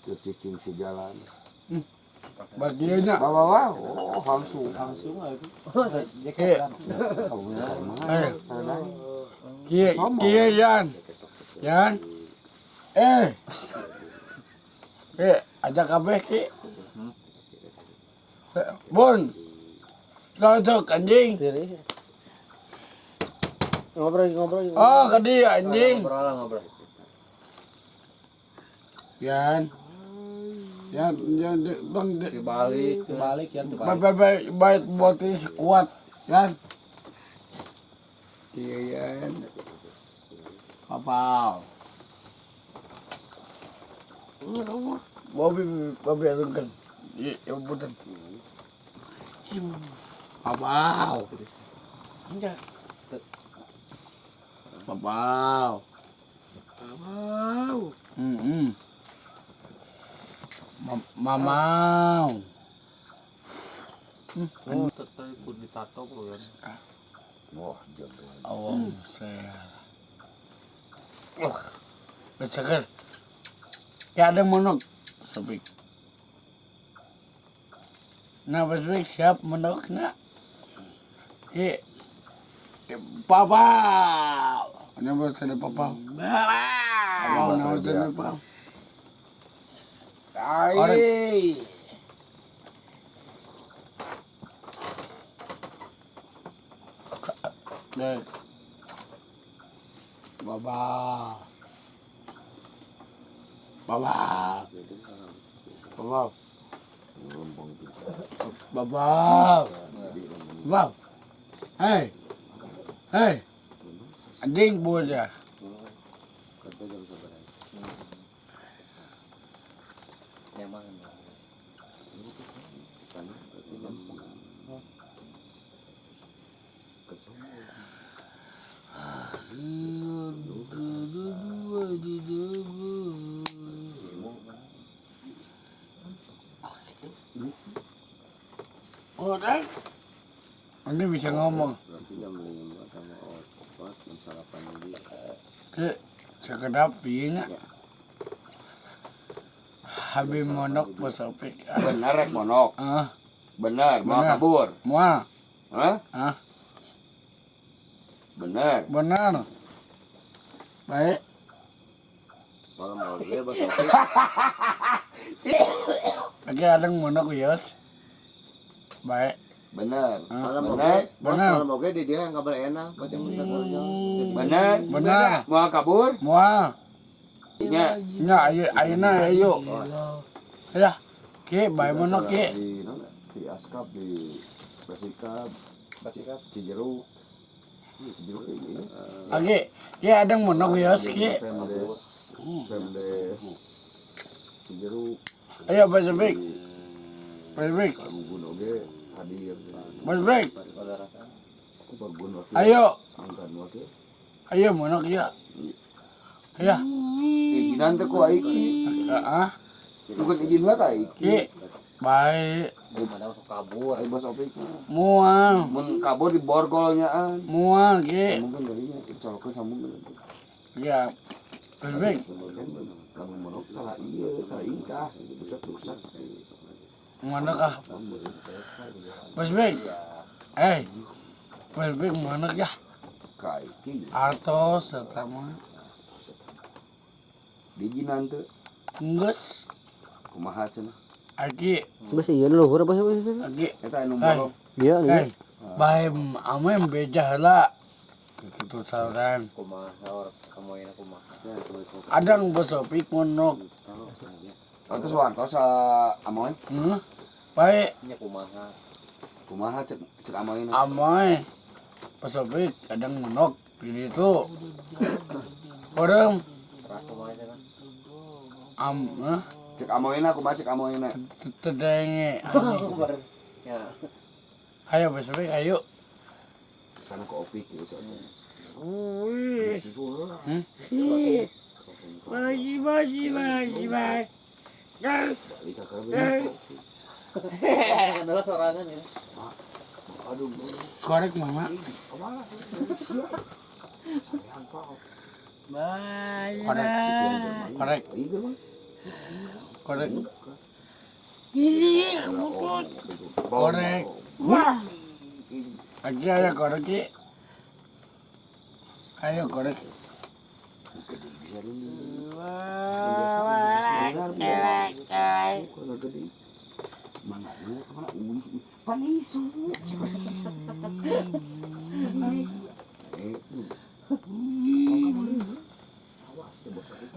Ke cicing si jalan. Bagiannya. Bawa oh langsung. Langsung itu. Ki. Eh. Ki, ki Yan. Yan. Eh. Ki, ajak kabeh Ki. Bun. Cocok anjing. Ngobrol ngobrol. Oh, kadi anjing. Ngobrol lah ngobrol. Yan. Yan, yan, bang, Dibalik, dibalik ya, dibalik. baik, baik, baik, buat ini kuat, Yan. Iya, Yan. Papau. Bobby, Bobby arungkan. Iya, bukan. Papau. Enggak. Papau. Papau. Mamau. Oh, tetep ikut ditato lu ya. Wah, jago. Awam saya. Wah, seger. Kayak ada monok, sepik. Nah, Pasifik siap monok nak. Ki, papa. Ini apa sudah papa? Papa, nama sudah papa. Ai. Deh. Baba. Baba. Baba. Baba. Baba. Hei. Hei. Anjing bocah. Nyaman. Oh, dah. Ini bisa ngomong. Berarti jam 5 sama 4 jam sarapan lagi. Ke sekedap piye nya. Habis monok pasopik. Bener rek monok. Ah, Bener, mau Bener. kabur. Moal. Hah? Ah, Bener. Bener. Baik. Malam oge Bos Opik. Lagi ada monok yos. Baik. Bener. Ah. Malam oge, Bener. bos Bener. malam oge di dia nggak boleh enak, buat yang minta kerja. Bener. Bener. Mau kabur? Moal. Nya. Nya ayo ayeuna ayo. Ya. Ki, bae monok ki. Di di Askap di Basikap, Basikap. Cijeruk. Cijeruk ini. Oke, ki ada monok yos ki. Pemdes, Pemdes, Cijeruk, Ayo Pasifik. Pasifik. Gugun oge hadir. Pasifik. Gugun wakil. Ayo. Angkat wakil. Ayo monok ya. Ya. Izinan teh ku Aiki. Heeh. Bukan izin lah ka Aiki. Ki. Baik. Mana masuk kabur. Ai Bos Opik. Mual. Mun kabur di borgolnya an. Mual ki. Mungkin darinya colokeun sambung. Ya. Pasifik. Lamun monok kalah ieu, kalah ingkah, rusak rusak. Monok ah. Pasifik. Eh. Pasifik monok ya. Ka Aiki. Artos eta mah. Diizinan teu Geus. kumaha cenah. Aki, Geus ieu luhur apa sih? aki. Eta anu Hai. monok. Dia Hei, bae ame beja heula. Kitu sauran. Kumaha saur kamu ini kumaha. Adang Bos Opik monok. Atuh suwartos sa Amoy. Bae Nya kumaha. Kumaha cek cek Amoy na. amoy. Bos Opik kadang monok di ditu. Orang Keras kumaha cenah. am eh, Cek Amoyna kumaha cek Amoyna. tedenge. Ya. Ayo Bos Opik ayo. Sana ke Opik gitu soalnya. Wih. Susul lah. Bagi bagi bagi bagi. Balik ka kabeh. Adalah sorangan ya. Aduh. Korek mama. Bye. Korek. Korek. Iya mah. Korek. Ih, butut. Korek. Wah. Aki aya korek ki. Ayo korek. Panisu.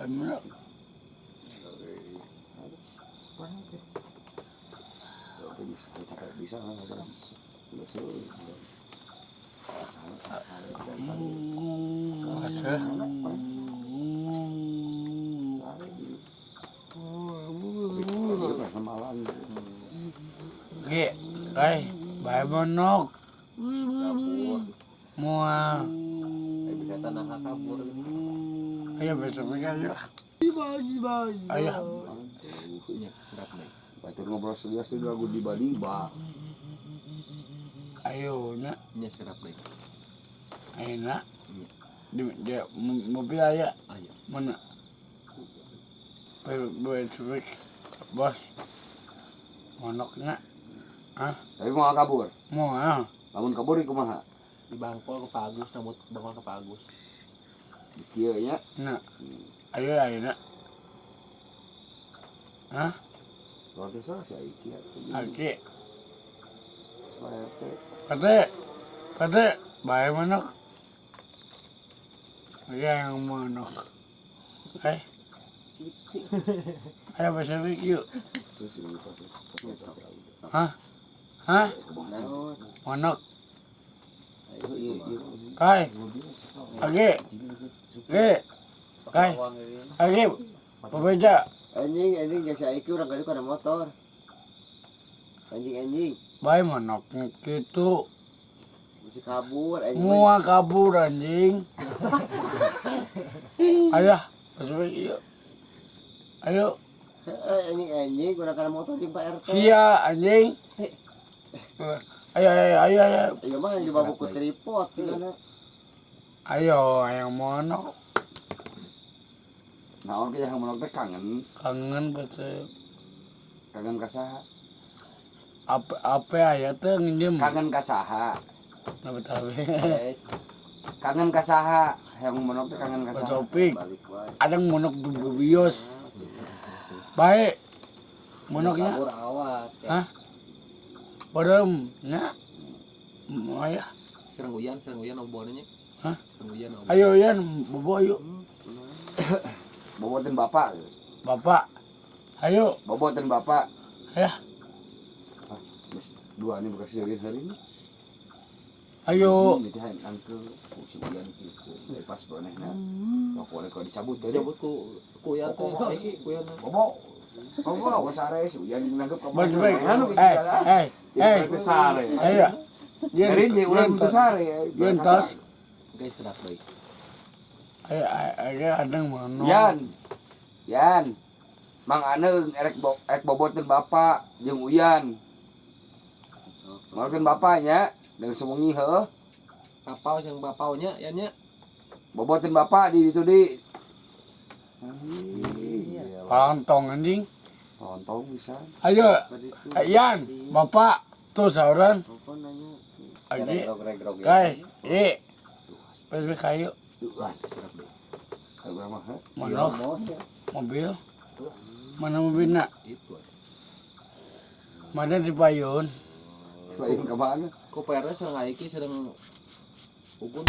Ayo. Bisa Asa. Ki, kai, bae monok. Kabur. Moal. Bisa tanah kabur. Ayo besok ayo. Ayo. Batur ngobrol serius itu lagu di Bali-ba. Ayo nak. Nya serap deui. Ayo nak. Di dia mobil aya. Aya. Mana? Besok bos. Monokna. Hah? Tapi mau kabur. Moal. Lamun kabur kumaha? Di bangkol ke Pak Agus, nambut bangkol ke Pak Agus. Kieu nya. Nak. Ayo ayo nak. Hah? Luar biasa si Aiki. Aki. RT. Pate. Pate, bae manok. Yang manok. Eh. Ayo besok yuk. Hah? Hah? Manok. Kai. Aki. Ki. Kai. Aki. Pebeja. Anjing anjing geus Aiki urang ka kana motor. Anjing anjing Bae manok kitu. mesti kabur anjing. Mua kabur anjing. Ayo, besok yuk. Ayo. Heeh, anjing anjing urang kana motor jeung Pak RT. Sia anjing. Ayo ayo ayo ayo. Iya mah dibawa ku tripod tinggalna. Ayo, ayo monok. Naon ke yang monok teh kangen, Kangen pasti. kangen ka saha? Apa apa aya teh nginjem. Kangen ka saha? Napa tahu. Kangen ka saha? Yang monok teh kangen ka Pak saha? Taufik, Balik wae. ada yang monok bios. Baik. Monoknya. Kabur awas. Hah? Padam, nya. Ayah. Serang uyan obolnya nya. Hah? Serang uyan obol. Ayo Yan, bobo ayo. Boboten bapak. Bapak. Ayo, Boboten bapak. ayah. Ah, geus dua nih bekas hari hari ini. Ayo. Ini teh angke ku si Uyan kitu. Pas bonehna. Pokoknya kalau dicabut teh. Cabut ku uyan teh, Aiki ku uyan. Bobo. Bobo sare si Uyan nanggep ka. Baik, baik. Eh, eh, eh. Sare. Ayo. Yan, Dari dia urang teu sare. Yan tos. Guys, serap deui. Ayo, ayo, ayo, ada yang monok. Yan. Yan. Mang Aneng erek erek boboteun bapak jeung Uyan. Ngorkeun bapaknya dengan sewengi heuh. Papau yang bapaunya yan nya. Boboteun bapak di ditu di. Pantong anjing. Tontong bisa. Ayo, Yan, bapak, tuh sauran. Telepon nanya. Aji, Grog-grog. kai, i. Besok kayu, Wah, serap deh. Kalau urang mah heuh. monok, mobil. Mana mobilnya? Itu. Mana di payun? Lain ke mana? Ku Pak RT serang Aiki sedang ugun.